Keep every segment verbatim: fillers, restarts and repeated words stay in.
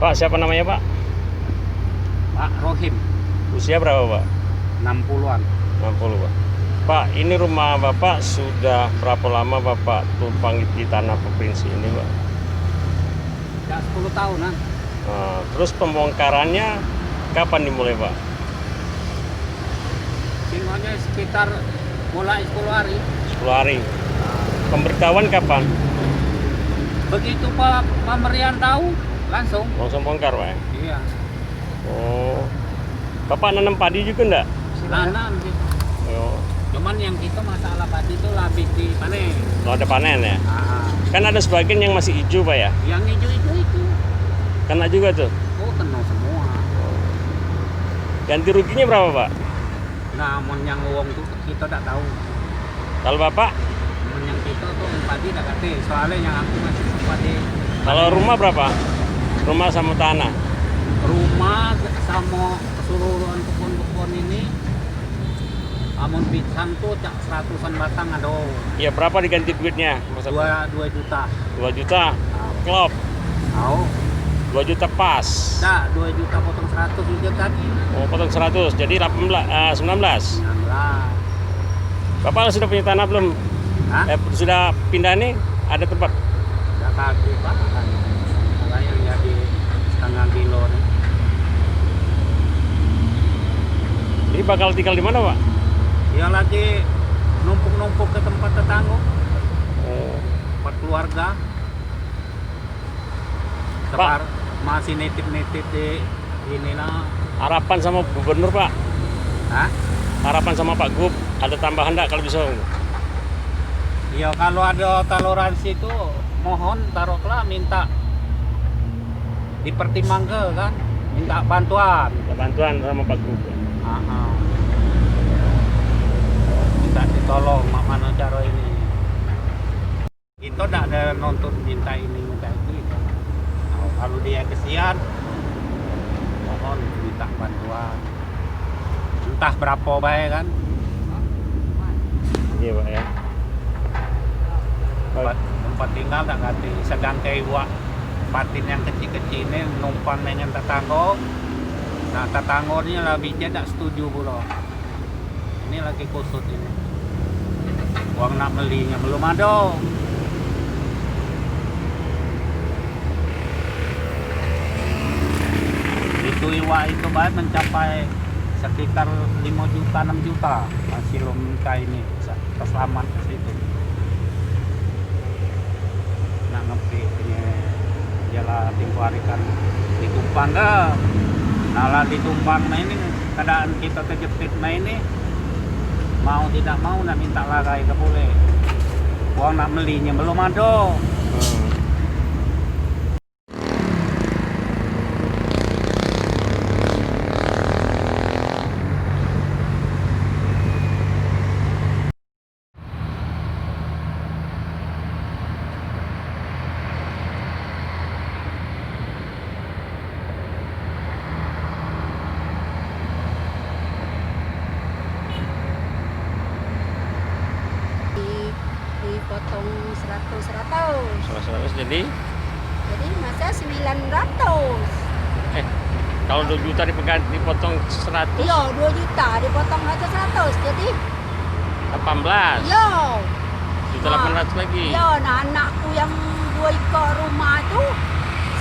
Pak, siapa namanya, Pak? Pak Rohim. Usia berapa, Pak? Enam puluhan. Enam puluh, Pak. Pak, ini rumah Bapak sudah berapa lama Bapak tumpang di tanah provinsi ini, Pak? Sudah sepuluh tahunan. Nah, terus pembongkarannya kapan dimulai, Pak? Semuanya sekitar mulai sepuluh hari. Sepuluh hari. Pemberitahuan kapan? Begitu pa-, pemberian tahu, langsung. Langsung bongkar, Pak, ya? Iya. Oh. Bapak nanam padi juga ndak? Nanam sih. Oh. Cuman yang kita masalah padi itu lebih di panen. Kalau ada panen, ya? Ah. Kan ada sebagian yang masih hijau, Pak, ya? Yang hijau-hijau itu. Kena juga tuh? Oh, kena semua. Ganti ruginya berapa, Pak? Nah, mun yang wong tu kita tak tahu. Kalau Bapak? Mun yang kita tu padi tak kate, soalnya yang aku masih sempat di. Kalau rumah berapa? Rumah sama tanah? Rumah sama keseluruhan kebun-kebun ini, amun pisang tu cak seratusan batang ada. Ya, berapa diganti duitnya? Dua, dua juta. Dua juta? Klop? Au. Dua juta pas? Dak, dua juta potong seratus juga tadi. Oh, potong seratus. Jadi delapan belas, eh, sembilan belas? Sembilan belas. Bapak sudah punya tanah belum? Hah? Eh, sudah pindah nih? Ada tempat? Dak kagak, Pak. Kalau yang jadi setengah kilo nih. Ini bakal tinggal di mana, Pak? Ya, lagi numpuk-numpuk ke tempat tetangga. Oh. Empat keluarga. Pak. Separ-, masih nitip-nitip di ini, nah. Harapan sama gubernur, Pak? Hah? Harapan sama Pak Gub, ada tambahan ndak kalau bisa? Ya, kalau ada toleransi itu, mohon taruhlah minta dipertimbangke kan, minta bantuan. Minta bantuan sama Pak Gub. Aha. Minta ditolong, mak mano cara ini. Kita dak ada nuntut minta ini, minta itu, itu. Nah, kalau dia kesian, mohon minta bantuan. Entah berapa bae kan. Iya, Pak, ya. Tempat, tempat tinggal dak kate, sedangke iwak patin yang kecil-kecil ini numpang dengan tetanggo. Nah, tetanggo ni lah bije dak setuju pulo. Ini lagi kusut ini. Wong nak melinyo belum ado. Itu iwak itu bae mencapai sekitar limo juta, enam juta. Masih lom kai ini, sa-, terselamat ke situ. Nak ngepik ini, jelah tempo hari kan ditumpang ke. Nah, lah ditumpang, nah ini keadaan kita kejepit, nah ini mau tidak mau nak minta larai ke pule. Wong nak melinyo belum ado. Hmm. Di, dipotong seratus, seratus. Seratus, seratus, jadi? Jadi masa sembilan ratus. Eh, kalau dua juta dipegang, dipotong seratus? Iya, dua juta dipotong seratus, seratus. Jadi delapan belas. Iya. Juta delapan ratus lagi. Iya, nah, anakku yang dua ikok rumah tu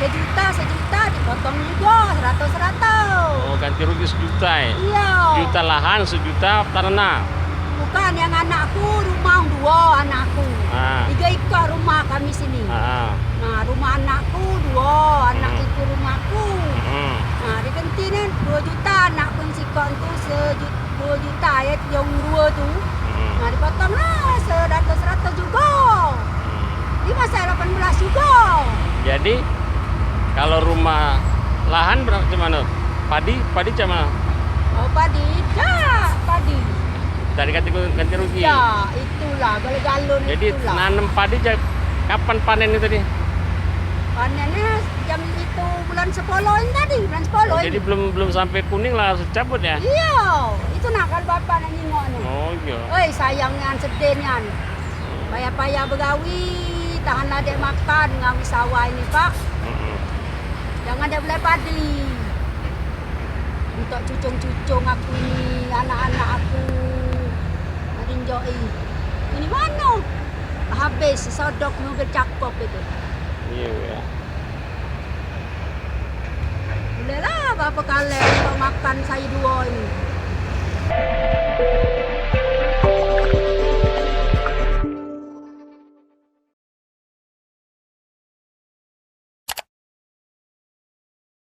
sejuta, sejuta dipotong juga, seratus, seratus. Oh, ganti rugi sejuta, ya? Iya. Juta lahan, sejuta tanah. Bukan, yang anakku rumah dua anakku. Ah. Tiga ikok rumah kami sini. Ah. Nah, rumah anakku dua, anak itu rumahku. Hmm. Nah, diganti ni dua juta anakku yang sikok tu sejuta. Dua juta ya, yang dua tu. Hmm. Nah, dipotong lah seratus, seratus juga. Hmm. Di masa delapan belas juga. Jadi, kalau rumah lahan berapa, cak mano? Padi, padi cak mano? Oh, padi. Dak, padi. Tadi kata ganti rugi. Ya, itulah, galo-galo ni. Jadi, itulah. Nanem padi cak, kapan panen itu tadi? Panennya jam itu bulan sepuluh ini tadi, bulan sepuluh. Oh, ini. Jadi belum, belum sampai kuning lah cabut ya? Iya, itu nah kalau bapak nak nyingok ni. Oh, iya. Oi, sayang nian, sedih nian. Payah-payah begawi, tahan ladek makan, ngawi sawah ini, Pak. Mm-mm. Jangan dak bulai padi. Untuk cucung-cucung aku ini, anak-anak aku. Nak tinjoi. Ini mano? Lah habis, sodok mobil cakop itu. Iya ya. Boleh lah, berapa kali kau makan saya dua ini.